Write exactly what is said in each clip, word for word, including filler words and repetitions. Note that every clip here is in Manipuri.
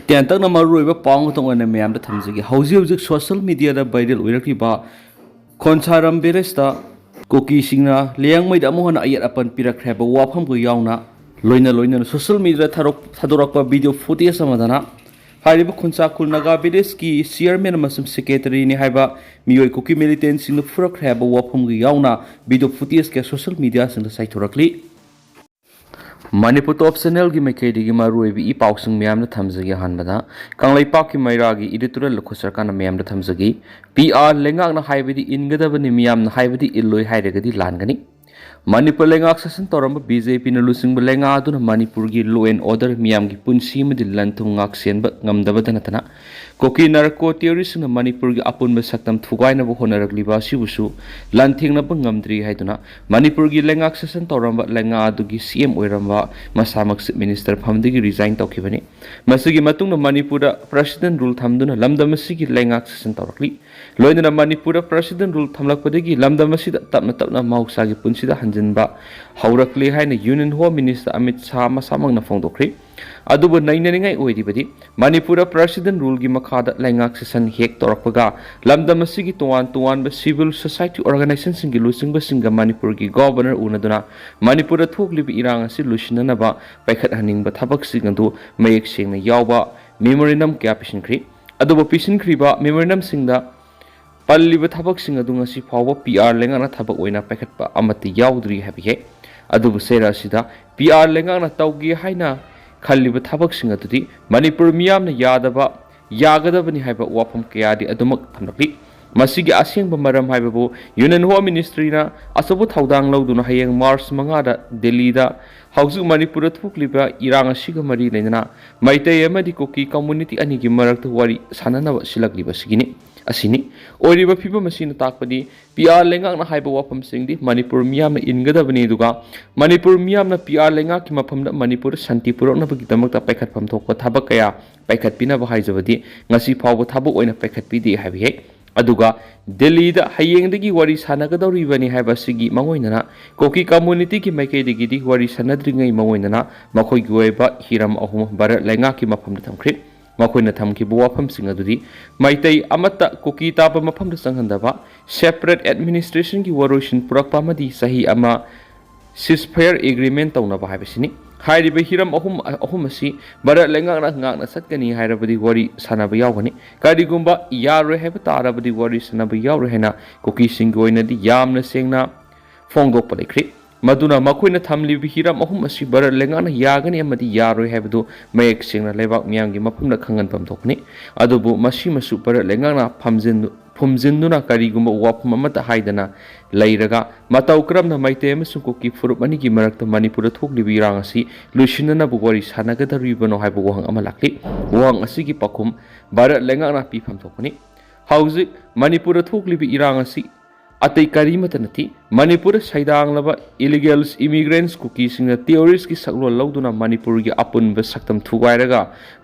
ꯇꯦꯟꯇꯛꯅ ꯃꯔꯨꯑꯣꯏꯕ ꯄꯥꯎ ꯑꯃꯈꯛꯇꯪ ꯑꯣꯏꯅ ꯃꯌꯥꯝꯗ ꯊꯝꯖꯒꯦ꯫ ꯍꯧꯖꯤꯛ ꯍꯧꯖꯤꯛ ꯁꯣꯁꯤꯌꯦꯜ ꯃꯤꯗꯤꯌꯥꯗ ꯚꯥꯏꯔꯦꯜ ꯑꯣꯏꯔꯛꯂꯤꯕ ꯈꯣꯟꯁꯥꯔꯝ ꯚꯤꯂꯦꯖꯇ ꯀꯨꯀꯤꯁꯤꯡꯅ ꯂꯤꯌꯥꯡꯃꯩꯗ ꯑꯃꯨꯛ ꯍꯟꯅ ꯑꯌꯦꯠ ꯑꯄꯟ ꯄꯤꯔꯛꯈ꯭ꯔꯦ ꯍꯥꯏꯕ ꯋꯥꯐꯝꯒ ꯌꯥꯎꯅ, ꯂꯣꯏꯅ ꯂꯣꯏꯅꯅ ꯁꯣꯁꯤꯌꯦꯜ ꯃꯤꯗꯤꯌꯥꯗ ꯊꯥꯗꯣꯔꯛ-, ꯊꯥꯗꯣꯔꯛꯄ ꯚꯤꯗꯤꯑꯣ ꯐꯨꯇꯦꯖ ꯑꯃꯗꯅ ꯍꯥꯏꯔꯤꯕ ꯈꯨꯟꯁꯥ ꯈꯨꯜ ꯅꯥꯒꯥ ꯚꯤꯂꯦꯖꯀꯤ ꯆꯤꯌꯔꯃꯦꯟ ꯑꯃꯁꯨꯡ ꯁꯦꯀ꯭ꯔꯦꯇꯔꯤꯅꯤ ꯍꯥꯏꯕ ꯃꯤꯑꯣꯏ ꯀꯨꯀꯤ ꯃꯤꯂꯤꯇꯦꯟꯁꯤꯡꯅ ꯐꯨꯔꯛꯈ꯭ꯔꯦ ꯍꯥꯏꯕ ꯋꯥꯐꯝꯒ ꯌꯥꯎꯅ ꯚꯤꯗꯤꯑꯣ ꯐꯨꯇꯦꯖ ꯀꯌꯥ ꯁꯣꯁꯤꯌꯦꯜ ꯃꯤꯗꯤꯌꯥꯁꯤꯡꯗ ꯆꯥꯏꯊꯣꯔꯛꯂꯤ꯫ ꯃꯅꯤꯄꯨꯔ ꯇꯣꯞ ꯆꯦꯅꯦꯜꯒꯤ ꯃꯥꯏꯀꯩꯗꯒꯤ ꯃꯔꯨꯑꯣꯏꯕ ꯏ ꯄꯥꯎꯁꯤꯡ ꯃꯌꯥꯝꯅ ꯊꯝꯖꯒꯦ꯫ ꯑꯍꯥꯟꯕꯗ ꯀꯪꯂꯩꯄꯥꯛꯀꯤ ꯃꯩꯔꯥꯒꯤ ꯏꯗꯤꯇꯣꯔꯤꯌꯦꯜ ꯂꯧꯈꯠꯆꯔꯀꯥꯟꯗ ꯃꯌꯥꯝꯗ ꯊꯝꯖꯒꯦ꯫ ꯄꯤ ꯑꯥꯔ ꯂꯩꯉꯥꯛꯅ ꯍꯥꯏꯕꯗꯤ ꯏꯟꯒꯗꯕꯅꯤ, ꯃꯤꯌꯥꯝꯅ ꯍꯥꯏꯕꯗꯤ ꯏꯜꯂꯣꯏ ꯍꯥꯏꯔꯒꯗꯤ ꯂꯥꯟꯒꯅꯤ꯫ ꯃꯅꯤꯄꯨꯔ ꯂꯩꯉꯥꯛ ꯁꯥꯁꯟ ꯇꯧꯔꯝꯕ ꯕꯤ ꯖꯦ ꯄꯤꯅ ꯂꯨꯆꯤꯡꯕ ꯂꯩꯉꯥꯛ ꯑꯗꯨꯅ ꯃꯅꯤꯄꯨꯔꯒꯤ law and order, ꯃꯤꯌꯥꯝꯒꯤ ꯄꯨꯟꯁꯤ ꯑꯃꯗꯤ ꯂꯟ ꯊꯨꯝ ꯉꯥꯛ ꯁꯦꯟꯕ ꯉꯝꯗꯕꯗ ꯅꯠꯇꯅ, ꯀꯨꯀꯤ ꯅꯥꯔꯀꯣ ꯇꯦꯔꯣꯔꯤꯁꯁꯤꯡꯅ ꯃꯅꯤꯄꯨꯔꯒꯤ ꯑꯄꯨꯟꯕ ꯁꯛꯇꯝ ꯊꯨꯒꯥꯏꯅꯕ ꯍꯣꯠꯅꯔꯛꯂꯤꯕ ꯑꯁꯤꯕꯨꯁꯨ ꯂꯥꯟꯊꯦꯡꯅꯕ ꯉꯝꯗ꯭ꯔꯤ ꯍꯥꯏꯗꯨꯅ ꯃꯅꯤꯄꯨꯔꯒꯤ ꯂꯩꯉꯥꯛ ꯁꯥꯁꯟ ꯇꯧꯔꯝꯕ ꯂꯩꯉꯥꯛ ꯑꯗꯨꯒꯤ ꯁꯤ ꯑꯦꯝ ꯑꯣꯏꯔꯝꯕ ꯃꯁꯥꯃꯛ ꯆꯤꯐ ꯃꯤꯅꯤꯁꯇꯔ ꯐꯝꯗꯒꯤ ꯔꯤꯖꯥꯏꯟ ꯇꯧꯈꯤꯕꯅꯤ꯫ ꯃꯁꯤꯒꯤ ꯃꯇꯨꯡꯗ ꯃꯅꯤꯄꯨꯔꯗ ꯄ꯭ꯔꯦꯁꯤꯗꯦꯟ ꯔꯨꯜ ꯊꯝꯗꯨꯅ ꯂꯝꯗꯝ ꯑꯁꯤꯒꯤ ꯂꯩꯉꯥꯛ ꯁꯥꯁꯟ ꯇꯧꯔꯛꯂꯤ꯫ ꯂꯣꯏꯅꯅ ꯃꯅꯤꯄꯨꯔꯗ ꯄ꯭ꯔꯦꯁꯤꯗꯦꯟ ꯔꯨꯜ ꯊꯝꯂꯛꯄꯗꯒꯤ ꯂꯝꯗꯝ ꯑꯁꯤꯗ ꯇꯞꯅ ꯇꯞꯅ ꯃꯍꯧꯁꯥꯒꯤ ꯄꯨꯟꯁꯤꯗ ꯍꯟꯖꯤꯟꯕ ꯍꯧꯔꯛꯂꯦ ꯍꯥꯏꯅ union home minister Amit Shah ꯃꯁꯥꯃꯛꯅ ꯐꯣꯡꯗꯣꯛꯈ꯭ꯔꯤ꯫ ꯑꯗꯨꯕꯨ ꯅꯩꯅꯅꯤꯡꯉꯥꯏ ꯑꯣꯏꯔꯤꯕꯗꯤ, ꯃꯅꯤꯄꯨꯔꯗ ꯄ꯭ꯔꯦꯁꯤꯗꯦꯟ ꯔꯨꯜꯒꯤ ꯃꯈꯥꯗ ꯂꯩꯉꯥꯛ ꯁꯥꯁꯟ ꯍꯦꯛ ꯇꯧꯔꯛꯄꯒ ꯂꯝꯗꯝ ꯑꯁꯤꯒꯤ ꯇꯣꯉꯥꯟ ꯇꯣꯉꯥꯟꯕ ꯁꯤꯚꯤꯜ ꯁꯣꯁꯥꯏꯇꯤ ꯑꯣꯔꯒꯅꯥꯏꯖꯦꯁꯟꯁꯤꯡꯒꯤ ꯂꯨꯆꯤꯡꯕꯁꯤꯡꯒ ꯃꯅꯤꯄꯨꯔꯒꯤ ꯒꯣꯚꯔꯅꯔ ꯎꯅꯗꯨꯅ ꯃꯅꯤꯄꯨꯔꯗ ꯊꯣꯛꯂꯤꯕ ꯏꯔꯥꯡ ꯑꯁꯤ ꯂꯣꯏꯁꯤꯟꯅꯅꯕ ꯄꯥꯏꯈꯠꯍꯟꯅꯤꯡꯕ ꯊꯕꯛꯁꯤꯡ ꯑꯗꯨ ꯃꯌꯦꯛ ꯁꯦꯡꯅ ꯌꯥꯎꯕ ꯃꯦꯃꯣꯔꯦꯟꯗꯝ ꯀꯌꯥ ꯄꯤꯁꯤꯟꯈ꯭ꯔꯤ꯫ ꯑꯗꯨꯕꯨ ꯄꯤꯁꯤꯟꯈ꯭ꯔꯤꯕ ꯃꯦꯃꯣꯔꯦꯟꯗꯝꯁꯤꯡꯗ ꯄꯜꯂꯤꯕ ꯊꯕꯛꯁꯤꯡ ꯑꯗꯨ ꯉꯁꯤ ꯐꯥꯎꯕ ꯄꯤ ꯑꯥꯔ ꯂꯩꯉꯥꯛꯅ ꯊꯕꯛ ꯑꯣꯏꯅ ꯄꯥꯏꯈꯠꯄ ꯑꯃꯠꯇ ꯌꯥꯎꯗ꯭ꯔꯤ ꯍꯥꯏꯕ ꯌꯥꯏ꯫ ꯑꯗꯨꯕꯨ ꯆꯩꯔꯥ ꯑꯁꯤꯗ ꯄꯤ ꯑꯥꯔ ꯂꯩꯉꯥꯛꯅ ꯇꯧꯒꯦ ꯍꯥꯏꯅ ꯈꯜꯂꯤꯕ ꯊꯕꯛꯁꯤꯡ ꯑꯗꯨꯗꯤ ꯃꯅꯤꯄꯨꯔ ꯃꯤꯌꯥꯝꯅ ꯌꯥꯗꯕ, ꯌꯥꯒꯗꯕꯅꯤ ꯍꯥꯏꯕ ꯋꯥꯐꯝ ꯀꯌꯥꯗꯤ ꯑꯗꯨꯃꯛ ꯊꯝꯂꯛꯂꯤ꯫ ꯃꯁꯤꯒꯤ ꯑꯁꯦꯡꯕ ꯃꯔꯝ ꯍꯥꯏꯕꯕꯨ ꯌꯨꯅꯤꯌꯟ ꯍꯣꯝ ꯃꯤꯅꯤꯁꯇ꯭ꯔꯤꯅ ꯑꯆꯧꯕ ꯊꯧꯗꯥꯡ ꯂꯧꯗꯨꯅ ꯍꯌꯦꯡ ꯃꯥꯔꯆ ꯃꯉꯥꯗ ꯗꯦꯜꯂꯤꯗ ꯍꯧꯖꯤꯛ ꯃꯅꯤꯄꯨꯔꯗ ꯊꯣꯛꯂꯤꯕ ꯏꯔꯥꯡ ꯑꯁꯤꯒ ꯃꯔꯤ ꯂꯩꯅꯅ ꯃꯩꯇꯩ ꯑꯃꯗꯤ ꯀꯨꯀꯤ ꯀꯝꯃꯨꯅꯤꯇꯤ ꯑꯅꯤꯒꯤ ꯃꯔꯛꯇ ꯋꯥꯔꯤ ꯁꯥꯟꯅꯅꯕ ꯁꯤꯜꯂꯛꯂꯤꯕ ꯑꯁꯤꯒꯤꯅꯤ꯫ ꯑꯁꯤꯅꯤ꯫ ꯑꯣꯏꯔꯤꯕ ꯐꯤꯕꯝ ꯑꯁꯤꯅ ꯇꯥꯛꯄꯗꯤ ꯄꯤ ꯑꯥꯔ ꯂꯩꯉꯥꯛꯅ ꯍꯥꯏꯕ ꯋꯥꯐꯝꯁꯤꯡꯗꯤ ꯃꯅꯤꯄꯨꯔ ꯃꯤꯌꯥꯝꯅ ꯏꯟꯒꯗꯕꯅꯤ, ꯑꯗꯨꯒ ꯃꯅꯤꯄꯨꯔ ꯃꯤꯌꯥꯝꯅ ꯄꯤ ꯑꯥꯔ ꯂꯩꯉꯥꯛꯀꯤ ꯃꯐꯝꯗ ꯃꯅꯤꯄꯨꯔꯗ ꯁꯥꯟꯇꯤ ꯄꯨꯔꯛꯅꯕꯒꯤꯗꯃꯛꯇ ꯄꯥꯏꯈꯠꯐꯝ ꯊꯣꯛꯄ ꯊꯕꯛ ꯀꯌꯥ ꯄꯥꯏꯈꯠꯄꯤꯅꯕ ꯍꯥꯏꯖꯕꯗꯤ ꯉꯁꯤ ꯐꯥꯎꯕ ꯊꯕꯛ ꯑꯣꯏꯅ ꯄꯥꯏꯈꯠꯄꯤꯗꯦ ꯍꯥꯏꯕ ꯌꯥꯏ꯫ ꯑꯗꯨꯒ ꯗꯦꯜꯂꯤꯗ ꯍꯌꯦꯡꯗꯒꯤ ꯋꯥꯔꯤ ꯁꯥꯟꯅꯒꯗꯧꯔꯤꯕꯅꯤ ꯍꯥꯏꯕ ꯑꯁꯤꯒꯤ ꯃꯥꯡꯑꯣꯏꯅꯅ ꯀꯨꯀꯤ ꯀꯝꯃꯨꯅꯤꯇꯤꯒꯤ ꯃꯥꯏꯀꯩꯗꯒꯤꯗꯤ ꯋꯥꯔꯤ ꯁꯥꯟꯅꯗ꯭ꯔꯤꯉꯩ ꯃꯥꯡꯑꯣꯏꯅꯅ ꯃꯈꯣꯏꯒꯤ ꯑꯣꯏꯕ ꯍꯤꯔꯝ ꯑꯍꯨꯝ ꯚꯥꯔꯠ ꯂꯩꯉꯥꯛꯀꯤ ꯃꯐꯝꯗ ꯊꯝꯈ꯭ꯔꯦ꯫ ꯃꯈꯣꯏꯅ ꯊꯝꯈꯤꯕ ꯋꯥꯐꯝꯁꯤꯡ ꯑꯗꯨꯗꯤ ꯃꯩꯇꯩ ꯑꯃꯠꯇ ꯀꯨꯀꯤ ꯇꯥꯕ ꯃꯐꯝꯗ ꯆꯪꯍꯟꯗꯕ, separate administrationꯒꯤ ꯋꯥꯔꯣꯏꯁꯤꯟ ꯄꯨꯔꯛꯄ ꯑꯃꯗꯤ ꯆꯍꯤ ꯑꯃ ceasefire agreement ꯇꯧꯅꯕ ꯍꯥꯏꯕꯁꯤꯅꯤ꯫ ꯍꯥꯏꯔꯤꯕ ꯍꯤꯔꯝ ꯑꯍꯨꯝ ꯑꯍꯨꯝ ꯑꯁꯤ ꯚꯥꯔꯠ ꯂꯩꯉꯥꯛꯅ ꯉꯥꯛꯅ ꯆꯠꯀꯅꯤ ꯍꯥꯏꯔꯕꯗꯤ ꯋꯥꯔꯤ ꯁꯥꯟꯅꯕ ꯌꯥꯎꯒꯅꯤ꯫ ꯀꯔꯤꯒꯨꯝꯕ ꯌꯥꯔꯣꯏ ꯍꯥꯏꯕ ꯇꯥꯔꯕꯗꯤ ꯋꯥꯔꯤ ꯁꯥꯟꯅꯕ ꯌꯥꯎꯔꯣꯏ ꯍꯥꯏꯅ ꯀꯨꯀꯤꯁꯤꯡꯒꯤ ꯑꯣꯏꯅꯗꯤ ꯌꯥꯝꯅ ꯁꯦꯡꯅ ꯐꯣꯡꯗꯣꯛꯄ ꯂꯩꯈ꯭ꯔꯤ꯫ ꯃꯗꯨꯅ ꯃꯈꯣꯏꯅ ꯊꯝꯂꯤꯕ ꯍꯤꯔꯝ ꯑꯍꯨꯝ ꯑꯁꯤ ꯚꯥꯔꯠ ꯂꯩꯉꯥꯛꯅ ꯌꯥꯒꯅꯤ ꯑꯃꯗꯤ ꯌꯥꯔꯣꯏ ꯍꯥꯏꯕꯗꯨ ꯃꯌꯦꯛ ꯁꯦꯡꯅ ꯂꯩꯕꯥꯛ ꯃꯤꯌꯥꯝꯒꯤ ꯃꯐꯝꯗ ꯈꯪꯍꯟꯐꯝ ꯊꯣꯛꯄꯅꯤ꯫ ꯑꯗꯨꯕꯨ ꯃꯁꯤꯃꯁꯨ ꯚꯥꯔꯠ ꯂꯩꯉꯥꯛꯅ ꯐꯝꯖꯤꯟ-, ꯐꯨꯝꯖꯤꯟꯗꯨꯅ ꯀꯔꯤꯒꯨꯝꯕ ꯋꯥꯐꯝ ꯑꯃꯠꯇ ꯍꯥꯏꯗꯅ ꯂꯩꯔꯒ ꯃꯇꯧ ꯀꯔꯝꯅ ꯃꯩꯇꯩ ꯑꯃꯁꯨꯡ ꯀꯨꯀꯤ ꯐꯨꯔꯨꯞ ꯑꯅꯤꯒꯤ ꯃꯔꯛꯇ ꯃꯅꯤꯄꯨꯔꯗ ꯊꯣꯛꯂꯤꯕ ꯏꯔꯥꯡ ꯑꯁꯤ ꯂꯣꯏꯁꯤꯟꯅꯅꯕ ꯋꯥꯔꯤ ꯁꯥꯟꯅꯒꯗꯧꯔꯤꯕꯅꯣ ꯍꯥꯏꯕ ꯋꯥꯍꯪ ꯑꯃ ꯂꯥꯛꯂꯤ꯫ ꯋꯥꯍꯪ ꯑꯁꯤꯒꯤ ꯄꯥꯎꯈꯨꯝ ꯚꯥꯔꯠ ꯂꯩꯉꯥꯛꯅ ꯄꯤꯐꯝ ꯊꯣꯛꯄꯅꯤ꯫ ꯍꯧꯖꯤꯛ ꯃꯅꯤꯄꯨꯔꯗ ꯊꯣꯛꯂꯤꯕ ꯏꯔꯥꯡ ꯑꯁꯤ ꯑꯇꯩ ꯀꯔꯤꯃꯠꯇ ꯅꯠꯇꯦ꯫ ꯃꯅꯤꯄꯨꯔꯗ ꯁꯩꯗꯥꯡꯂꯕ illegal immigrants ꯀꯨꯀꯤꯁꯤꯡꯅ terroristꯀꯤ ꯁꯛꯂꯣꯟ ꯂꯧꯗꯨꯅ ꯃꯅꯤꯄꯨꯔꯒꯤ ꯑꯄꯨꯟꯕ ꯁꯛꯇꯝ ꯊꯨꯒꯥꯏꯔꯒ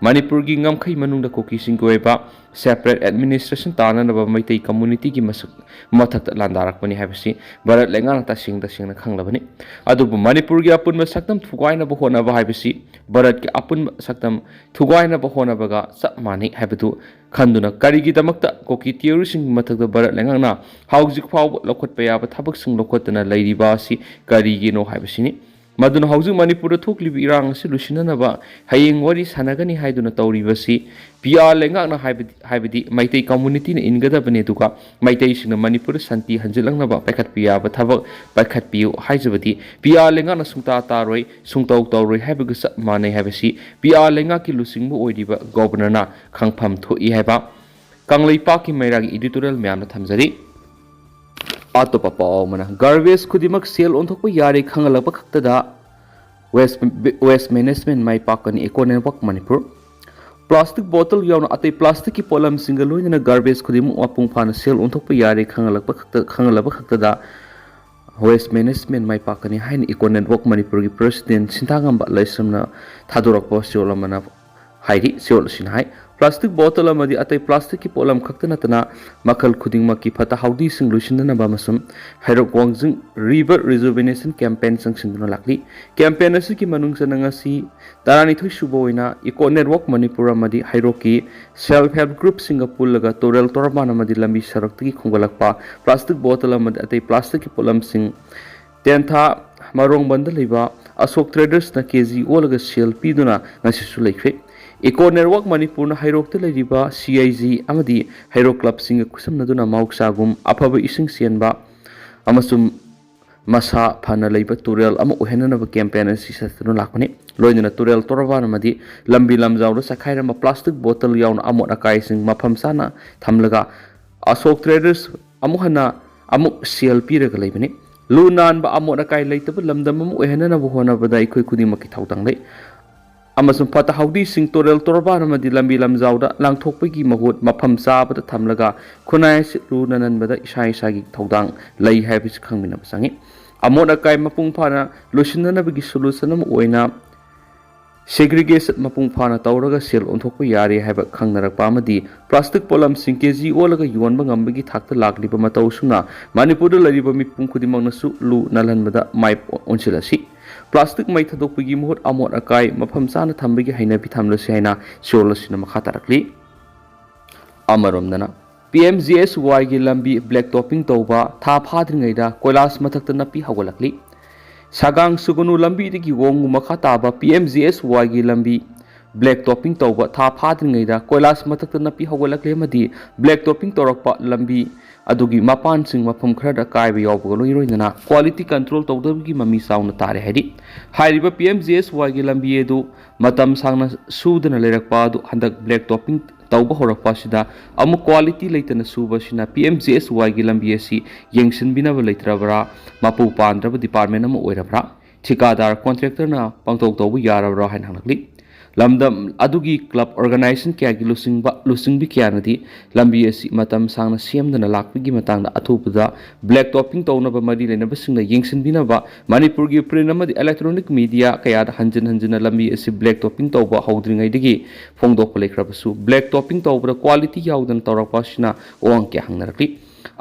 ꯃꯅꯤꯄꯨꯔꯒꯤ ꯉꯝꯈꯩ ꯃꯅꯨꯡꯗ ꯀꯨꯀꯤꯁꯤꯡꯒꯤ ꯑꯣꯏꯕ separate administration ꯇꯥꯅꯅꯕ ꯃꯩꯇꯩ communityꯒꯤ ꯃꯁꯛ ꯃꯊꯛꯇ ꯂꯥꯟꯗꯥꯔꯛꯄꯅꯤ ꯍꯥꯏꯕꯁꯤ ꯚꯥꯔꯠ ꯂꯩꯉꯥꯛꯅ ꯇꯁꯦꯡ ꯇꯁꯦꯡꯅ ꯈꯪꯂꯕꯅꯤ꯫ ꯑꯗꯨꯕꯨ ꯃꯅꯤꯄꯨꯔꯒꯤ ꯑꯄꯨꯟꯕ ꯁꯛꯇꯝ ꯊꯨꯒꯥꯏꯅꯕ ꯍꯣꯠꯅꯕ ꯍꯥꯏꯕꯁꯤ ꯚꯥꯔꯠꯀꯤ ꯑꯄꯨꯟꯕ ꯁꯛꯇꯝ ꯊꯨꯒꯥꯏꯅꯕ ꯍꯣꯠꯅꯕꯒ ꯆꯞ ꯃꯥꯟꯅꯩ ꯍꯥꯏꯕꯗꯨ ꯈꯟꯗꯨꯅ ꯀꯔꯤꯒꯤꯗꯃꯛꯇ ꯀꯨꯀꯤ terroristꯁꯤꯡꯒꯤ ꯃꯊꯛꯇ ꯚꯥꯔꯠ ꯂꯩꯉꯥꯛꯅ ꯍꯧꯖꯤꯛ ꯐꯥꯎꯕ ꯂꯧꯈꯠꯄ ꯌꯥꯕ ꯊꯕꯛꯁꯤꯡ ꯂꯧꯈꯠꯇꯅ ꯂꯩꯔꯤꯕ ꯑꯁꯤ ꯀꯔꯤꯒꯤꯅꯣ ꯍꯥꯏꯕꯁꯤꯅꯤ꯫ ꯃꯗꯨꯅ ꯍꯧꯖꯤꯛ ꯃꯅꯤꯄꯨꯔꯗ ꯊꯣꯛꯂꯤꯕ ꯏꯔꯥꯡ ꯑꯁꯤ ꯂꯣꯏꯁꯤꯟꯅꯅꯕ ꯍꯌꯦꯡ ꯋꯥꯔꯤ ꯁꯥꯟꯅꯒꯅꯤ ꯍꯥꯏꯗꯨꯅ ꯇꯧꯔꯤꯕꯁꯤ ꯄꯤ ꯑꯥꯔ ꯂꯩꯉꯥꯛꯅ ꯍꯥꯏꯕꯗꯤ, ꯍꯥꯏꯕꯗꯤ ꯃꯩꯇꯩ communityꯅ ꯏꯟꯒꯗꯕꯅꯤ, ꯑꯗꯨꯒ ꯃꯩꯇꯩꯁꯤꯡꯅ ꯃꯅꯤꯄꯨꯔꯗ ꯁꯥꯟꯇꯤ ꯍꯟꯖꯤꯜꯂꯛꯅꯕ ꯄꯥꯏꯈꯠꯄ ꯌꯥꯕ ꯊꯕꯛ ꯄꯥꯏꯈꯠꯄꯤꯌꯨ ꯍꯥꯏꯖꯕꯗꯤ ꯄꯤ ꯑꯥꯔ ꯂꯩꯉꯥꯛꯅ ꯁꯨꯡꯇꯥ ꯇꯥꯔꯣꯏ, ꯁꯨꯡꯇꯧ ꯇꯧꯔꯣꯏ ꯍꯥꯏꯕꯒ ꯆꯞ ꯃꯥꯟꯅꯩ ꯍꯥꯏꯕꯁꯤ ꯄꯤ ꯑꯥꯔ ꯂꯩꯉꯥꯛꯀꯤ ꯂꯨꯆꯤꯡꯕ ꯑꯣꯏꯔꯤꯕ Governorꯅ ꯈꯪꯐꯝ ꯊꯣꯛꯏ ꯍꯥꯏꯕ ꯀꯪꯂꯩꯄꯥꯛꯀꯤ ꯃꯩꯔꯥꯒꯤ editorial ꯃꯌꯥꯝꯅ ꯊꯝꯖꯔꯤ꯫ ꯑꯇꯣꯞꯄ ꯄꯥꯎ ꯑꯃꯅ, garbage ꯈꯨꯗꯤꯡꯃꯛ ꯁꯦꯜ ꯑꯣꯟꯊꯣꯛꯄ ꯌꯥꯔꯦ ꯈꯪꯍꯜꯂꯛꯄ ꯈꯛꯇꯗ waste, waste management ꯃꯥꯏ ꯄꯥꯛꯀꯅꯤ, Eco Network Manipur. Plastic bottle ꯌꯥꯎꯅ ꯑꯇꯩ plasticꯀꯤ ꯄꯣꯠꯂꯝꯁꯤꯡꯒ ꯂꯣꯏꯅꯅ garbage ꯈꯨꯗꯤꯡꯃꯛ ꯃꯄꯨꯡ ꯐꯥꯅ ꯁꯦꯜ ꯑꯣꯟꯊꯣꯛꯄ ꯌꯥꯔꯦ ꯈꯪꯍꯜꯂꯛꯄ ꯈꯛꯇ, ꯈꯪꯍꯜꯂꯕ ꯈꯛꯇꯗ waste management ꯃꯥꯏ ꯄꯥꯛꯀꯅꯤ ꯍꯥꯏꯅ Eco Network ꯃꯅꯤꯄꯨꯔꯒꯤ president ꯁꯤꯟꯊꯥꯉꯝꯕ ꯂꯩꯁ꯭ꯔꯝꯅ ꯊꯥꯗꯣꯔꯛꯄ ꯆꯦꯔꯣꯜ ꯑꯃꯅ ꯍꯥꯏꯔꯤ꯫ ꯁꯤꯑꯣꯜ ꯑꯁꯤꯅ ꯍꯥꯏ, ꯄ꯭ꯂꯥꯁꯇꯤꯛ ꯕꯣꯇꯜ ꯑꯃꯗꯤ ꯑꯇꯩ ꯄ꯭ꯂꯥꯁꯇꯤꯛꯀꯤ ꯄꯣꯠꯂꯝ ꯈꯛꯇ ꯅꯠꯇꯅ ꯃꯈꯜ ꯈꯨꯗꯤꯡꯃꯛꯀꯤ ꯐꯠꯇ ꯍꯥꯎꯗꯤꯁꯤꯡ ꯂꯣꯏꯁꯤꯟꯅꯅꯕ ꯑꯃꯁꯨꯡ ꯍꯩꯔꯣꯛ ꯋꯥꯡꯖꯤꯡ River Rejuvenation Campaign ꯆꯪꯁꯤꯟꯗꯨꯅ ꯂꯥꯛꯂꯤ꯫ ꯀꯦꯝꯄꯦꯟ ꯑꯁꯤꯒꯤ ꯃꯅꯨꯡ ꯆꯟꯅ ꯉꯁꯤ ꯇꯔꯥꯅꯤꯊꯣꯏ ꯁꯨꯕ ꯑꯣꯏꯅ Eco Network ꯃꯅꯤꯄꯨꯔ ꯑꯃꯗꯤ ꯍꯩꯔꯣꯛꯀꯤ Self Help Group ꯁꯤꯡꯒ ꯄꯨꯜꯂꯒ ꯇꯨꯔꯦꯜ ꯇꯣꯔꯕꯥꯟ ꯑꯃꯗꯤ ꯂꯝꯕꯤ ꯁꯔꯛꯇꯒꯤ ꯈꯣꯝꯒꯠꯂꯛꯄ ꯄ꯭ꯂꯥꯁꯇꯤꯛ ꯕꯣꯇꯜ ꯑꯃꯗꯤ ꯑꯇꯩ ꯄ꯭ꯂꯥꯁꯇꯤꯛꯀꯤ ꯄꯣꯠꯂꯝꯁꯤꯡ ꯇꯦꯟꯊꯥ ꯃꯔꯣꯡꯕꯟꯗ ꯂꯩꯕ ꯑꯁꯣꯛ ꯇ꯭ꯔꯦꯗꯔꯁꯅ ꯀꯦ ꯖꯤ ꯑꯣꯜꯂꯒ ꯁꯦꯜ ꯄꯤꯗꯨꯅ ꯉꯁꯤꯁꯨ ꯂꯩꯈ꯭ꯔꯦ꯫ Eco Network ꯃꯅꯤꯄꯨꯔꯅ ꯍꯩꯔꯣꯛꯇ ꯂꯩꯔꯤꯕ ꯁꯤ ꯑꯥꯏ ꯖꯤ ꯑꯃꯗꯤ ꯍꯩꯔꯣꯛ ꯀ꯭ꯂꯕꯁꯤꯡꯒ ꯈꯨꯠꯁꯝꯅꯗꯨꯅ ꯃꯍꯧꯁꯥꯒꯨꯝ ꯑꯐꯕ ꯏꯁꯤꯡ ꯆꯦꯟꯕ ꯑꯃꯁꯨꯡ ꯃꯁꯥ ꯐꯅ ꯂꯩꯕ ꯇꯨꯔꯦꯜ ꯑꯃ ꯑꯣꯏꯍꯟꯅꯅꯕ ꯀꯦꯝꯄꯦꯟ ꯑꯁꯤ ꯆꯠꯊꯗꯨꯅ ꯂꯥꯛꯄꯅꯤ꯫ ꯂꯣꯏꯅꯅ ꯇꯨꯔꯦꯜ ꯇꯣꯔꯕꯥꯟ ꯑꯃꯗꯤ ꯂꯝꯕꯤ ꯂꯝꯖꯥꯎꯗ ꯆꯈꯥꯏꯔꯝꯕ ꯄ꯭ꯂꯥꯁꯇꯤꯛ ꯕꯣꯇꯜ ꯌꯥꯎꯅ ꯑꯃꯣꯠ ꯑꯀꯥꯏꯁꯤꯡ ꯃꯐꯝ ꯆꯥꯅ ꯊꯝꯂꯒ ꯑꯁꯣꯛ ꯇ꯭ꯔꯦꯗꯔꯁ ꯑꯃꯨꯛ ꯍꯟꯅ ꯑꯃꯨꯛ ꯁꯦꯜ ꯄꯤꯔꯒ ꯂꯩꯕꯅꯤ꯫ ꯂꯨ ꯅꯥꯟꯕ ꯑꯃꯣꯠ ꯑꯀꯥꯏ ꯂꯩꯇꯕ ꯂꯝꯗꯝ ꯑꯃ ꯑꯣꯏꯍꯟꯅꯅꯕ ꯍꯣꯠꯅꯕꯗ ꯑꯩꯈꯣꯏ ꯈꯨꯗꯤꯡꯃꯛꯀꯤ ꯊꯧꯗꯥꯡ ꯂꯩ꯫ ꯑꯃꯁꯨꯡ ꯐꯠꯇ ꯍꯥꯎꯗꯤꯁꯤꯡ ꯇꯨꯔꯦꯜ ꯇꯣꯔꯕꯥꯟ ꯑꯃꯗꯤ ꯂꯝꯕꯤ ꯂꯝꯖꯥꯎꯗ ꯂꯪꯊꯣꯛꯄꯒꯤ ꯃꯍꯨꯠ ꯃꯐꯝ ꯆꯥꯕꯗ ꯊꯝꯂꯒ ꯈꯨꯟꯅꯥꯏ ꯑꯁꯤ ꯂꯨ ꯅꯥꯟꯍꯟꯕꯗ ꯏꯁꯥ ꯏꯁꯥꯒꯤ ꯊꯧꯗꯥꯡ ꯂꯩ ꯍꯥꯏꯕꯁꯤ ꯈꯪꯃꯤꯟꯅꯕ ꯆꯪꯏ꯫ ꯑꯃꯣꯠ ꯑꯀꯥꯏ ꯃꯄꯨꯡ ꯐꯥꯅ ꯂꯣꯏꯁꯤꯟꯅꯅꯕꯒꯤ ꯁꯣꯂꯨꯁꯟ ꯑꯃ ꯑꯣꯏꯅ ꯁꯦꯒ꯭ꯔꯤꯒꯦꯁꯟ ꯃꯄꯨꯡ ꯐꯥꯅ ꯇꯧꯔꯒ ꯁꯦꯜ ꯑꯣꯟꯊꯣꯛꯄ ꯌꯥꯔꯦ ꯍꯥꯏꯕ ꯈꯪꯅꯔꯛꯄ ꯑꯃꯗꯤ ꯄ꯭ꯂꯥꯁꯇꯤꯛ ꯄꯣꯠꯂꯝꯁꯤꯡ ꯀꯦ ꯖꯤ ꯑꯣꯜꯂꯒ ꯌꯣꯟꯕ ꯉꯝꯕꯒꯤ ꯊꯥꯛꯇ ꯂꯥꯛꯂꯤꯕ ꯃꯇꯧ ꯑꯁꯨꯝꯅ ꯃꯅꯤꯄꯨꯔꯗ ꯂꯩꯔꯤꯕ ꯃꯤꯄꯨꯝ ꯈꯨꯗꯤꯡꯃꯛꯅꯁꯨ ꯂꯨ ꯅꯥꯜꯍꯟꯕꯗ ꯃꯥꯏ ꯑꯣꯟꯁꯤꯜꯂꯁꯤ꯫ ꯄ꯭ꯂꯥꯁꯇꯤꯛ ꯃꯩ ꯊꯥꯗꯣꯛꯄꯒꯤ ꯃꯍꯨꯠ ꯑꯃꯣꯠ ꯑꯀꯥꯏ ꯃꯐꯝ ꯆꯥꯅ ꯊꯝꯕꯒꯤ ꯍꯩꯅꯕꯤ ꯊꯝꯂꯁꯤ ꯍꯥꯏꯅ ꯁꯤꯑꯣꯜ ꯑꯁꯤꯅ ꯃꯈꯥ ꯇꯥꯔꯛꯂꯤ꯫ ꯑꯃꯔꯣꯝꯗꯅ, ꯄꯤ ꯑꯦꯝ ꯖꯤ ꯑꯦꯁ ꯋꯥꯏꯒꯤ ꯂꯝꯕꯤ ꯕ꯭ꯂꯦꯛ ꯇꯣꯞꯄꯤꯡ ꯇꯧꯕ ꯊꯥ ꯐꯥꯗ꯭ꯔꯤꯉꯩꯗ ꯀꯣꯏꯂꯥꯁ ꯃꯊꯛꯇ ꯅꯥꯄꯤ ꯍꯧꯒꯠꯂꯛꯂꯤ꯫ ꯁꯥꯒꯥꯡ ꯁꯨꯒꯨꯅꯨ ꯂꯝꯕꯤꯗꯒꯤ ꯋꯣꯡꯉꯨ ꯃꯈꯥ ꯇꯥꯕ ꯄꯤ ꯑꯦꯝ ꯖꯤ ꯑꯦꯁ ꯋꯥꯏꯒꯤ ꯂꯝꯕꯤ ꯕ꯭ꯂꯦꯛ ꯇꯣꯞꯄꯤꯡ ꯇꯧꯕ ꯊꯥ ꯐꯥꯗ꯭ꯔꯤꯉꯩꯗ ꯀꯣꯏꯂꯥꯁ ꯃꯊꯛꯇ ꯅꯥꯄꯤ ꯍꯧꯒꯠꯂꯛꯂꯦ ꯑꯃꯗꯤ ꯕ꯭ꯂꯦꯛ ꯇꯣꯞꯄꯤꯡ ꯇꯧꯔꯛꯄ ꯂꯝꯕꯤ ꯑꯗꯨꯒꯤ ꯃꯄꯥꯟꯁꯤꯡ ꯃꯐꯝ ꯈꯔꯗ ꯀꯥꯏꯕ ꯌꯥꯎꯕꯒ ꯂꯣꯏꯅ ꯂꯣꯏꯅꯅ ꯀ꯭ꯋꯥꯂꯤꯇꯤ ꯀꯟꯇ꯭ꯔꯣꯜ ꯇꯧꯗꯕꯒꯤ ꯃꯃꯤ ꯆꯥꯎꯅ ꯇꯥꯔꯦ ꯍꯥꯏꯔꯤ꯫ ꯍꯥꯏꯔꯤꯕ ꯄꯤ ꯑꯦꯝ ꯖꯤ ꯑꯦꯁ ꯋꯥꯏꯒꯤ ꯂꯝꯕꯤ ꯑꯗꯨ ꯃꯇꯝ ꯁꯥꯡꯅ ꯁꯨꯗꯅ ꯂꯩꯔꯛꯄ ꯑꯗꯨ ꯍꯟꯗꯛ ꯕ꯭ꯂꯦꯛ ꯇꯣꯞꯄꯤꯡ ꯇꯧꯕ ꯍꯧꯔꯛꯄ ꯑꯁꯤꯗ ꯑꯃꯨꯛ ꯀ꯭ꯋꯥꯂꯤꯇꯤ ꯂꯩꯇꯅ ꯁꯨꯕ ꯑꯁꯤꯅ ꯄꯤ ꯑꯦꯝ ꯖꯤ ꯑꯦꯁ ꯋꯥꯏꯒꯤ ꯂꯝꯕꯤ ꯑꯁꯤ ꯌꯦꯡꯁꯤꯟꯕꯤꯅꯕ ꯂꯩꯇ꯭ꯔꯕ꯭ꯔꯥ, ꯃꯄꯨ ꯄꯥꯟꯗ꯭ꯔꯕ ꯗꯤꯄꯥꯔꯠꯃꯦꯟ ꯑꯃ ꯑꯣꯏꯔꯕ꯭ꯔꯥ, ꯊꯤꯀꯥꯗꯥꯔ ꯀꯣꯟꯇ꯭ꯔꯦꯛꯇꯔꯅ ꯄꯪꯇꯧ ꯇꯧꯕ ꯌꯥꯔꯕ꯭ꯔꯥ ꯍꯥꯏꯅ ꯍꯪꯂꯛꯂꯤ꯫ ꯂꯝꯗꯝ ꯑꯗꯨꯒꯤ ꯀ꯭ꯂꯕ ꯑꯣꯔꯒꯅꯥꯏꯖꯦꯁꯟ ꯀꯌꯥꯒꯤ ꯂꯨꯆꯤꯡꯕ ꯂꯨꯆꯤꯡꯕꯤ ꯀꯌꯥꯅꯗꯤ ꯂꯝꯕꯤ ꯑꯁꯤ ꯃꯇꯝ ꯁꯥꯡꯅ ꯁꯦꯝꯗꯅ ꯂꯥꯛꯄꯒꯤ ꯃꯇꯥꯡꯗ ꯑꯊꯨꯕꯗ ꯕ꯭ꯂꯦꯛ ꯇꯣꯞꯄꯤꯡ ꯇꯧꯅꯕ ꯃꯔꯤ ꯂꯩꯅꯕꯁꯤꯡꯅ ꯌꯦꯡꯁꯤꯟꯕꯤꯅꯕ ꯃꯅꯤꯄꯨꯔꯒꯤ ꯄ꯭ꯔꯤꯟ ꯑꯃꯗꯤ ꯏꯂꯦꯛꯇ꯭ꯔꯣꯅꯤꯛ ꯃꯤꯗꯤꯌꯥ ꯀꯌꯥꯗ ꯍꯟꯖꯤꯟ ꯍꯟꯖꯤꯟꯅ ꯂꯝꯕꯤ ꯑꯁꯤ ꯕ꯭ꯂꯦꯛ ꯇꯣꯞꯄꯤꯡ ꯇꯧꯕ ꯍꯧꯗ꯭ꯔꯤꯉꯩꯗꯒꯤ ꯐꯣꯡꯗꯣꯛꯄ ꯂꯩꯈ꯭ꯔꯕꯁꯨ, ꯕ꯭ꯂꯦꯛ ꯇꯣꯞꯄꯤꯡ ꯇꯧꯕꯗ ꯀ꯭ꯋꯥꯂꯤꯇꯤ ꯌꯥꯎꯗꯅ ꯇꯧꯔꯛꯄ ꯑꯁꯤꯅ ꯑꯋꯥꯡ ꯀꯌꯥ ꯍꯪꯅꯔꯛꯂꯤ꯫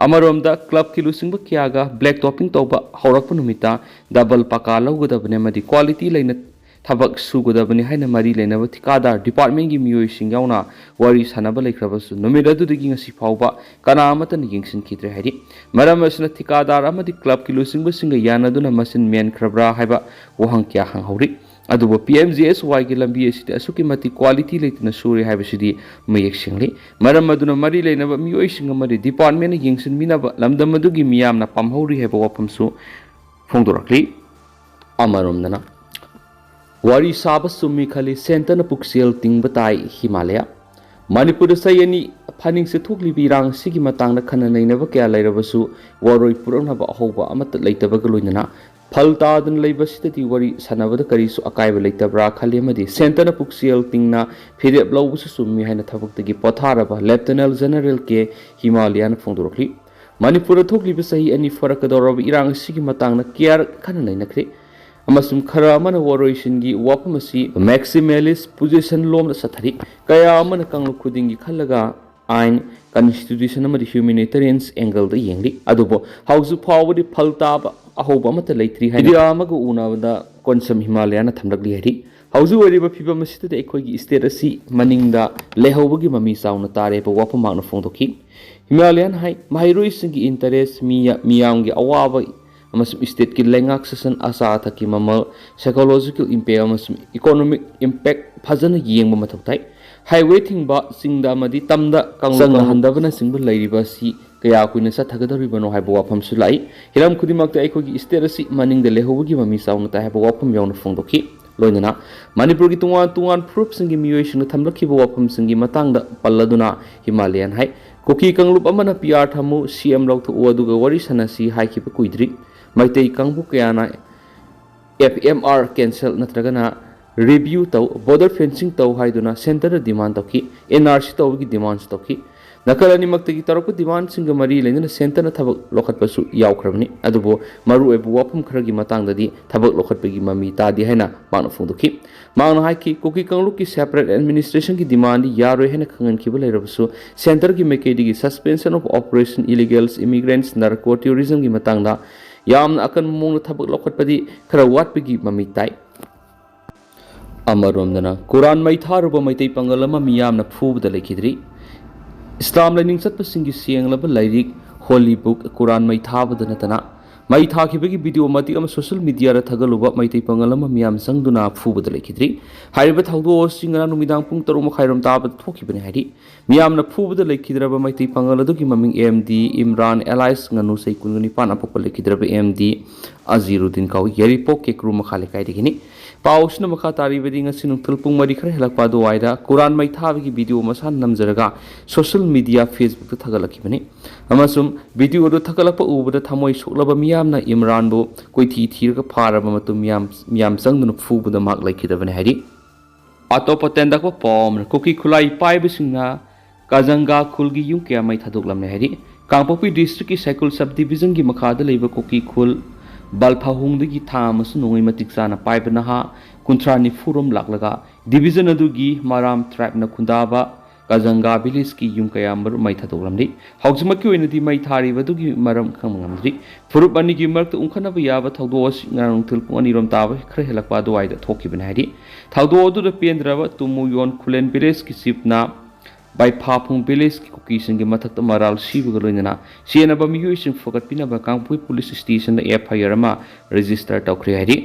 ꯑꯃꯔꯣꯝꯗ, ꯀ꯭ꯂꯕꯀꯤ ꯂꯨꯆꯤꯡꯕ ꯀꯌꯥꯒ ꯕ꯭ꯂꯦꯛ ꯇꯣꯞꯄꯤꯡ ꯇꯧꯕ ꯍꯧꯔꯛꯄ ꯅꯨꯃꯤꯠꯇ ꯗꯕꯜ ꯄꯀꯥ ꯂꯧꯒꯗꯕꯅꯤ ꯑꯃꯗꯤ ꯀ꯭ꯋꯥꯂꯤꯇꯤ ꯂꯩꯅ ꯊꯕꯛ ꯁꯨꯒꯗꯕꯅꯤ ꯍꯥꯏꯅ ꯃꯔꯤ ꯂꯩꯅꯕ ꯊꯤꯀꯥꯗꯥꯔ ꯗꯤꯄꯥꯔꯠꯃꯦꯟꯒꯤ ꯃꯤꯑꯣꯏꯁꯤꯡ ꯌꯥꯎꯅ ꯋꯥꯔꯤ ꯁꯥꯟꯅꯕ ꯂꯩꯈ꯭ꯔꯕꯁꯨ, ꯅꯨꯃꯤꯠ ꯑꯗꯨꯗꯒꯤ ꯉꯁꯤ ꯐꯥꯎꯕ ꯀꯅꯥ ꯑꯃꯠꯇꯅ ꯌꯦꯡꯁꯤꯟꯈꯤꯗ꯭ꯔꯦ ꯍꯥꯏꯔꯤ꯫ ꯃꯔꯝ ꯑꯁꯤꯅ ꯊꯤꯀꯥꯗꯥꯔ ꯑꯃꯗꯤ ꯀ꯭ꯂꯕꯀꯤ ꯂꯨꯆꯤꯡꯕꯁꯤꯡꯒ ꯌꯥꯅꯗꯨꯅ ꯃꯆꯤꯟ ꯃꯦꯟꯈ꯭ꯔꯕ꯭ꯔꯥ ꯍꯥꯏꯕ ꯋꯥꯍꯪ ꯀꯌꯥ ꯍꯪꯍꯧꯔꯤ꯫ ꯑꯗꯨꯕꯨ ꯄꯤ ꯑꯦꯝ ꯖꯤ ꯑꯦꯁ ꯋꯥꯏꯒꯤ ꯂꯝꯕꯤ ꯑꯁꯤꯗꯤ ꯑꯁꯨꯛꯀꯤ ꯃꯇꯤꯛ ꯀ꯭ꯋꯥꯂꯤꯇꯤ ꯂꯩꯇꯅ ꯁꯨꯔꯦ ꯍꯥꯏꯕꯁꯤꯗꯤ ꯃꯌꯦꯛ ꯁꯦꯡꯂꯤ꯫ ꯃꯔꯝ ꯑꯗꯨꯅ ꯃꯔꯤ ꯂꯩꯅꯕ ꯃꯤꯑꯣꯏꯁꯤꯡ ꯑꯃꯗꯤ ꯗꯤꯄꯥꯔꯠꯃꯦꯟꯅ ꯌꯦꯡꯁꯤꯟꯕꯤꯅꯕ ꯂꯝꯗꯝ ꯑꯗꯨꯒꯤ ꯃꯤꯌꯥꯝꯅ ꯄꯥꯝꯍꯧꯔꯤ ꯍꯥꯏꯕ ꯋꯥꯐꯝꯁꯨ ꯐꯣꯡꯗꯣꯔꯛꯂꯤ꯫ ꯑꯃꯔꯣꯝꯗꯅ, ꯋꯥꯔꯤ ꯁꯥꯕ ꯆꯨꯝꯃꯤ ꯈꯜꯂꯤ, ꯁꯦꯟꯇꯔꯅ ꯄꯨꯛꯆꯦꯜ ꯇꯤꯡꯕ ꯇꯥꯏ, ꯍꯤꯃꯥꯂꯌꯥ꯫ ꯃꯅꯤꯄꯨꯔꯗ ꯆꯍꯤ ꯑꯅꯤ ꯐꯥꯅꯤꯡꯁꯦ ꯊꯣꯛꯂꯤꯕ ꯏꯔꯥꯡ ꯑꯁꯤꯒꯤ ꯃꯇꯥꯡꯗ ꯈꯟꯅ ꯅꯩꯅꯕ ꯀꯌꯥ ꯂꯩꯔꯕꯁꯨ, ꯋꯥꯔꯣꯏ ꯄꯨꯔꯛꯅꯕ ꯑꯍꯧꯕ ꯑꯃꯠꯇ ꯂꯩꯇꯕꯒ ꯂꯣꯏꯅꯅ ꯐꯜ ꯇꯥꯗꯨꯅ ꯂꯩꯕꯁꯤꯗꯗꯤ ꯋꯥꯔꯤ ꯁꯥꯟꯅꯕꯗ ꯀꯔꯤꯁꯨ ꯑꯀꯥꯏꯕ ꯂꯩꯇꯕ꯭ꯔꯥ ꯈꯜꯂꯤ, ꯑꯃꯗꯤ ꯁꯦꯟꯇꯔꯅ ꯄꯨꯛꯆꯦꯜ ꯇꯤꯡꯅ ꯐꯤꯔꯦꯞ ꯂꯧꯕꯁꯨ ꯆꯨꯝꯃꯤ ꯍꯥꯏꯅ ꯊꯕꯛꯇꯒꯤ ꯄꯣꯊꯥꯔꯕ ꯂꯦꯞꯇꯅꯦꯟ ꯖꯦꯅꯔꯦꯜ ꯀꯦ ꯍꯤꯃꯥꯂꯌꯥꯅ ꯐꯣꯡꯗꯣꯔꯛꯂꯤ꯫ ꯃꯅꯤꯄꯨꯔꯗ ꯊꯣꯛꯂꯤꯕ ꯆꯍꯤ ꯑꯅꯤ ꯐꯥꯔꯛꯀꯗꯧꯔꯕ ꯏꯔꯥꯡ ꯑꯁꯤꯒꯤ ꯃꯇꯥꯡꯗ ꯀꯌꯥꯔꯛ ꯈꯟꯅ ꯅꯩꯅꯈ꯭ꯔꯦ, ꯑꯃꯁꯨꯡ ꯈꯔ ꯑꯃꯅ ꯋꯥꯔꯣꯏꯁꯤꯟꯒꯤ ꯋꯥꯐꯝ ꯑꯁꯤ ꯃꯦꯛꯁꯤꯃꯦꯂꯤꯁ ꯄꯣꯖꯤꯁꯟ ꯂꯣꯝꯗ ꯆꯠꯊꯔꯤ꯫ ꯀꯌꯥ ꯑꯃꯅ ꯀꯥꯡꯂꯨꯞ ꯈꯨꯗꯤꯡꯒꯤ ꯈꯜꯂꯒ ꯑꯥꯏꯟ, ꯀꯟꯁꯇꯤꯇ꯭ꯌꯨꯁꯟ ꯑꯃꯗꯤ ꯍ꯭ꯌꯨꯃꯦꯅꯤꯇꯦꯔꯤꯌꯟꯁ ꯑꯦꯡꯒꯜꯗ ꯌꯦꯡꯂꯤ꯫ ꯑꯗꯨꯕꯨ ꯍꯧꯖꯤꯛ ꯐꯥꯎꯕꯗꯤ ꯐꯜ ꯇꯥꯕ ꯑꯍꯧꯕ ꯑꯃꯠꯇ ꯂꯩꯇ꯭ꯔꯤ ꯍꯥꯏꯅ ꯃꯤꯗꯤꯌꯥ ꯑꯃꯒ ꯎꯅꯕꯗ ꯀꯣꯟꯁꯝ ꯍꯤꯃꯥꯂꯌꯥꯅ ꯊꯝꯂꯛꯂꯤ ꯍꯥꯏꯔꯤ꯫ ꯍꯧꯖꯤꯛ ꯑꯣꯏꯔꯤꯕ ꯐꯤꯕꯝ ꯑꯁꯤꯗꯗꯤ ꯑꯩꯈꯣꯏꯒꯤ ꯁ꯭ꯇꯦꯠ ꯑꯁꯤ ꯃꯅꯤꯡꯗ ꯂꯩꯍꯧꯕꯒꯤ ꯃꯃꯤ ꯆꯥꯎꯅ ꯇꯥꯔꯦ ꯍꯥꯏꯕ ꯋꯥꯐꯝ ꯃꯍꯥꯛꯅ ꯐꯣꯡꯗꯣꯛꯈꯤ꯫ ꯍꯤꯃꯥꯂꯌꯥꯅ ꯍꯥꯏ, ꯃꯍꯩꯔꯣꯏꯁꯤꯡꯒꯤ ꯏꯟꯇꯔꯦꯁ, ꯃꯤ-, ꯃꯤꯌꯥꯝꯒꯤ ꯑꯋꯥꯕ ꯑꯃꯁꯨꯡ ꯁ꯭ꯇꯦꯠꯀꯤ ꯂꯩꯉꯥꯛ ꯁꯦꯁꯟ, ꯑꯆꯥ ꯑꯊꯛꯀꯤ ꯃꯃꯜ, ꯁꯥꯏꯀꯣꯂꯣꯖꯤꯀꯦꯜ ꯏꯝꯄꯦꯛ ꯑꯃꯁꯨꯡ ꯏꯀꯣꯅꯣꯃꯤꯛ ꯏꯝꯄꯦꯛ ꯐꯖꯅ ꯌꯦꯡꯕ ꯃꯊꯧ ꯇꯥꯏ꯫ ꯍꯥꯏꯋꯦ ꯊꯤꯡꯕ, ꯆꯤꯡꯗ ꯑꯃꯗꯤ ꯇꯝꯗ ꯀꯥꯡꯂꯨꯞ ꯆꯪꯅꯍꯟꯗꯕꯅꯆꯤꯡꯕ ꯂꯩꯔꯤꯕ ꯑꯁꯤ ꯀꯌꯥ ꯀꯨꯏꯅ ꯆꯠꯊꯒꯗꯧꯔꯤꯕꯅꯣ ꯍꯥꯏꯕ ꯋꯥꯐꯝꯁꯨ ꯂꯥꯛꯏ꯫ ꯍꯤꯔꯝ ꯈꯨꯗꯤꯡꯃꯛꯇ ꯑꯩꯈꯣꯏꯒꯤ ꯁ꯭ꯇꯦꯠ ꯑꯁꯤ ꯃꯅꯤꯡꯗ ꯂꯩꯍꯧꯕꯒꯤ ꯃꯃꯤ ꯆꯥꯎꯅ ꯇꯥꯏ ꯍꯥꯏꯕ ꯋꯥꯐꯝ ꯌꯥꯎꯅ ꯐꯣꯡꯗꯣꯛꯈꯤ꯫ ꯂꯣꯏꯅꯅ ꯃꯅꯤꯄꯨꯔꯒꯤ ꯇꯣꯉꯥꯟ ꯇꯣꯉꯥꯟ ꯐꯨꯔꯨꯞꯁꯤꯡꯒꯤ ꯃꯤꯑꯣꯏꯁꯤꯡꯅ ꯊꯝꯂꯛꯈꯤꯕ ꯋꯥꯐꯝꯁꯤꯡꯒꯤ ꯃꯇꯥꯡꯗ ꯄꯜꯂꯗꯨꯅ ꯍꯤꯃꯥꯂꯌꯥꯟ ꯍꯥꯏ, ꯀꯨꯀꯤ ꯀꯥꯡꯂꯨꯞ ꯑꯃꯅ ꯄꯤ ꯑꯥꯔ ꯊꯝꯃꯨ, ꯁꯤ ꯑꯦꯝ ꯂꯧꯊꯣꯛꯎ, ꯑꯗꯨꯒ ꯋꯥꯔꯤ ꯁꯥꯟꯅꯁꯤ ꯍꯥꯏꯈꯤꯕ ꯀꯨꯏꯗ꯭ꯔꯤ꯫ ꯃꯩꯇꯩ ꯀꯥꯡꯕꯨ ꯀꯌꯥꯅ ꯑꯦꯐ ꯑꯦꯝ ꯑꯥꯔ ꯀꯦꯟꯁꯦꯜ ꯅꯠꯇ꯭ꯔꯒꯅ ꯔꯤꯚ꯭ꯌꯨ ꯇꯧ, ꯕꯣꯔꯗꯔ ꯐꯦꯟꯁꯤꯡ ꯇꯧ ꯍꯥꯏꯗꯨꯅ ꯁꯦꯟꯇꯔꯗ ꯗꯤꯃꯥꯟ ꯇꯧꯈꯤ꯫ ꯑꯦꯟ ꯑꯥꯔ ꯁꯤ ꯇꯧꯕꯒꯤ ꯗꯤꯃꯥꯟꯁꯨ ꯇꯧꯈꯤ꯫ ꯅꯥꯀꯜ ꯑꯅꯤꯃꯛꯇꯒꯤ ꯇꯧꯔꯛꯄ ꯗꯤꯃꯥꯟꯁꯤꯡꯒ ꯃꯔꯤ ꯂꯩꯅꯅ ꯁꯦꯟꯇꯔꯅ ꯊꯕꯛ ꯂꯧꯈꯠꯄꯁꯨ ꯌꯥꯎꯈ꯭ꯔꯕꯅꯤ꯫ ꯑꯗꯨꯕꯨ ꯃꯔꯨꯑꯣꯏꯕ ꯋꯥꯐꯝ ꯈꯔꯒꯤ ꯃꯇꯥꯡꯗꯗꯤ ꯊꯕꯛ ꯂꯧꯈꯠꯄꯒꯤ ꯃꯃꯤ ꯇꯥꯗꯦ ꯍꯥꯏꯅ ꯃꯍꯥꯛꯅ ꯐꯣꯡꯗꯣꯛꯈꯤ꯫ ꯃꯍꯥꯛꯅ ꯍꯥꯏꯈꯤ, ꯀꯨꯀꯤ ꯀꯥꯡꯂꯨꯞꯀꯤ ꯁꯦꯄꯔꯦꯠ ꯑꯦꯗꯃꯤꯅꯤꯁꯇ꯭ꯔꯦꯁꯟꯒꯤ ꯗꯤꯃꯥꯟꯗꯤ ꯌꯥꯔꯣꯏ ꯍꯥꯏꯅ ꯈꯪꯍꯟꯈꯤꯕ ꯂꯩꯔꯕꯁꯨ, ꯁꯦꯟꯇꯔꯒꯤ ꯃꯥꯏꯀꯩꯗꯒꯤ Suspension of Operation, Illegal Immigrants, Narco Terrorismꯒꯤ ꯃꯇꯥꯡꯗ ꯌꯥꯝꯅ ꯑꯀꯟꯕ ꯃꯑꯣꯡꯗ ꯊꯕꯛ ꯂꯧꯈꯠꯄꯗꯤ ꯈꯔ ꯋꯥꯠꯄꯒꯤ ꯃꯃꯤ ꯇꯥꯏ꯫ ꯑꯃꯔꯣꯝꯗꯅ ꯀꯨꯔꯥꯟ ꯃꯩ ꯊꯥꯔꯨꯕ ꯃꯩꯇꯩ ꯄꯥꯉꯜ ꯑꯃ ꯃꯤꯌꯥꯝꯅ ꯐꯨꯕꯗ ꯂꯩꯈꯤꯗ꯭ꯔꯤ꯫ ꯏꯁꯂꯥꯝ ꯂꯥꯏꯅꯤꯡ ꯆꯠꯄꯁꯤꯡꯒꯤ ꯁꯦꯡꯂꯕ ꯂꯥꯏꯔꯤꯛ ꯍꯣꯂꯤ ꯕꯨꯛ ꯀꯨꯔꯥꯟ ꯃꯩ ꯊꯥꯕꯗ ꯅꯠꯇꯅ ꯃꯩ ꯊꯥꯈꯤꯕꯒꯤ ꯚꯤꯗꯤꯑꯣ ꯃꯇꯦꯛ ꯑꯃ ꯁꯣꯁꯤꯌꯦꯜ ꯃꯤꯗꯤꯌꯥꯗ ꯊꯥꯒꯠꯂꯨꯕ ꯃꯩꯇꯩ ꯄꯥꯉꯜ ꯑꯃ ꯃꯤꯌꯥꯝ ꯆꯪꯗꯨꯅ ꯐꯨꯕꯗ ꯂꯩꯈꯤꯗ꯭ꯔꯤ꯫ ꯍꯥꯏꯔꯤꯕ ꯊꯧꯗꯣꯛ ꯑꯁꯤ ꯉꯔꯥꯡ ꯅꯨꯃꯤꯗꯥꯡ ꯄꯨꯡ ꯇꯔꯨꯛ ꯃꯈꯥꯏꯔꯣꯝ ꯇꯥꯕꯗ ꯊꯣꯛꯈꯤꯕꯅꯤ ꯍꯥꯏꯔꯤ꯫ ꯃꯤꯌꯥꯝꯅ ꯐꯨꯕꯗ ꯂꯩꯈꯤꯗ꯭ꯔꯕ ꯃꯩꯇꯩ ꯄꯥꯉꯜ ꯑꯗꯨꯒꯤ ꯃꯃꯤꯡ ꯑꯦꯝ ꯗꯤ ꯏꯝꯔꯥꯟ alias ꯉꯥꯅꯨ ꯆꯍꯤ ꯀꯨꯟꯒ ꯅꯤꯄꯥꯟ ꯑꯄꯣꯛꯄ ꯂꯩꯈꯤꯗ꯭ꯔꯕ ꯑꯦꯝ ꯗꯤ ꯑꯖꯤꯔꯨꯗꯤꯟ ꯀꯧꯏ꯫ ꯌꯥꯏꯔꯤꯄꯣꯛ ꯀꯦꯀ꯭ꯔꯨ ꯃꯈꯥ ꯂꯩꯀꯥꯏꯗꯒꯤꯅꯤ꯫ ꯄꯥꯎ ꯑꯁꯤꯅ ꯃꯈꯥ ꯇꯥꯔꯤꯕꯗꯤ ꯉꯁꯤ ꯅꯨꯡꯊꯤꯜ ꯄꯨꯡ ꯃꯔꯤ ꯈꯔ ꯍꯦꯜꯂꯛꯄ ꯑꯗꯨꯋꯥꯏꯗ ꯀꯨꯔꯥꯟ ꯃꯩ ꯊꯥꯕꯒꯤ ꯚꯤꯗꯤꯑꯣ ꯃꯁꯥꯅ ꯅꯝꯖꯔꯒ ꯁꯣꯁꯤꯌꯦꯜ ꯃꯤꯗꯤꯌꯥ Facebookꯇ ꯊꯥꯒꯠꯂꯛꯈꯤꯕꯅꯤ꯫ ꯑꯃꯁꯨꯡ ꯚꯤꯗꯤꯑꯣꯗꯨ ꯊꯥꯒꯠꯂꯛꯄ ꯎꯕꯗ ꯊꯃꯣꯏ ꯁꯣꯛꯂꯕ ꯃꯤꯌꯥꯝꯅ ꯏꯝꯔꯥꯟꯕꯨ ꯀꯣꯏꯊꯤ ꯊꯤꯔꯒ ꯐꯥꯔꯕ ꯃꯇꯨꯡ ꯃꯤꯌꯥꯝ, ꯃꯤꯌꯥꯝ ꯆꯪꯗꯨꯅ ꯐꯨꯕꯗ ꯃꯍꯥꯛ ꯂꯩꯈꯤꯗꯕꯅꯤ ꯍꯥꯏꯔꯤ꯫ ꯑꯇꯣꯞꯄ ꯇꯦꯟꯗꯛꯄ ꯄꯥꯎ ꯑꯃꯅ ꯀꯨꯀꯤ ꯈꯨꯠꯂꯥꯏ ꯄꯥꯏꯕꯁꯤꯡꯅ ꯀꯥꯖꯪꯒꯥ ꯈꯨꯜꯒꯤ ꯌꯨꯝ ꯀꯌꯥ ꯃꯩ ꯊꯥꯗꯣꯛꯂꯝꯂꯦ ꯍꯥꯏꯔꯤ꯫ ꯀꯥꯡꯄꯣꯛꯄꯤ ꯗꯤꯁꯇ꯭ꯔꯤꯛꯀꯤ ꯁꯥꯏꯀꯨꯜ ꯁꯕ ꯗꯤꯕꯤꯖꯟꯒꯤ ꯃꯈꯥꯗ ꯂꯩꯕ ꯀꯨꯀꯤ ꯈꯨꯜ ꯕꯜꯐꯥꯍꯨꯡꯗꯒꯤ ꯊꯥ ꯑꯃꯁꯨꯡ ꯅꯣꯡꯃꯩ ꯃꯇꯤꯛ ꯆꯥꯅ ꯄꯥꯏꯕ ꯅꯍꯥ ꯀꯨꯟꯊ꯭ꯔꯥ ꯅꯤꯐꯨ ꯔꯣꯝ ꯂꯥꯛꯂꯒ ꯗꯤꯕꯤꯖꯟ ꯑꯗꯨꯒꯤ ꯃꯔꯥꯝ ꯇ꯭ꯔꯥꯏꯕꯅ ꯈꯨꯟꯗꯥꯕ ꯀꯥꯖꯪꯒꯥ ꯚꯤꯂꯦꯖꯀꯤ ꯌꯨꯝ ꯀꯌꯥ ꯃꯔꯨ ꯃꯩ ꯊꯥꯗꯣꯛꯂꯝꯂꯤ꯫ ꯍꯧꯖꯤꯛꯃꯛꯀꯤ ꯑꯣꯏꯅꯗꯤ ꯃꯩ ꯊꯥꯔꯤꯕ ꯑꯗꯨꯒꯤ ꯃꯔꯝ ꯈꯪꯕ ꯉꯝꯗ꯭ꯔꯤ꯫ ꯐꯨꯔꯨꯞ ꯑꯅꯤꯒꯤ ꯃꯔꯛꯇ ꯎꯪꯈꯠꯅꯕ ꯌꯥꯕ ꯊꯧꯗꯣꯛ ꯑꯁꯤ ꯉꯔꯥꯡ ꯅꯨꯡꯊꯤꯜ ꯄꯨꯡ ꯑꯅꯤ ꯔꯣꯝ ꯇꯥꯕ ꯈꯔ ꯍꯦꯜꯂꯛꯄ ꯑꯗꯨꯋꯥꯏꯗ ꯊꯣꯛꯈꯤꯕꯅꯤ ꯍꯥꯏꯔꯤ꯫ ꯊꯧꯗꯣꯛ ꯑꯗꯨꯗ ꯄꯦꯟꯗ꯭ꯔꯕ ꯇꯨꯃꯨꯌꯣꯟ ꯈꯨꯂꯦꯟ ꯚꯤꯂꯦꯖꯀꯤ ꯆꯤꯐꯅ ꯕꯥꯏꯐꯥꯐꯨꯡ ꯚꯤꯂꯦꯖꯀꯤ ꯀꯨꯀꯤꯁꯤꯡꯒꯤ ꯃꯊꯛꯇ ꯃꯔꯥꯜ ꯁꯤꯕꯒ ꯂꯣꯏꯅꯅ ꯆꯦꯟꯅꯕ ꯃꯤꯑꯣꯏꯁꯤꯡ ꯐꯒꯠꯄꯤꯅꯕ ꯀꯥꯡꯄꯣꯛꯄꯤ ꯄꯨꯂꯤꯁ ꯁ꯭ꯇꯦꯁꯟꯗ ꯑꯦꯐ ꯑꯥꯏ ꯑꯥꯔ ꯑꯃ ꯔꯦꯖꯤꯁꯇꯔ ꯇꯧꯈ꯭ꯔꯦ ꯍꯥꯏꯔꯤ꯫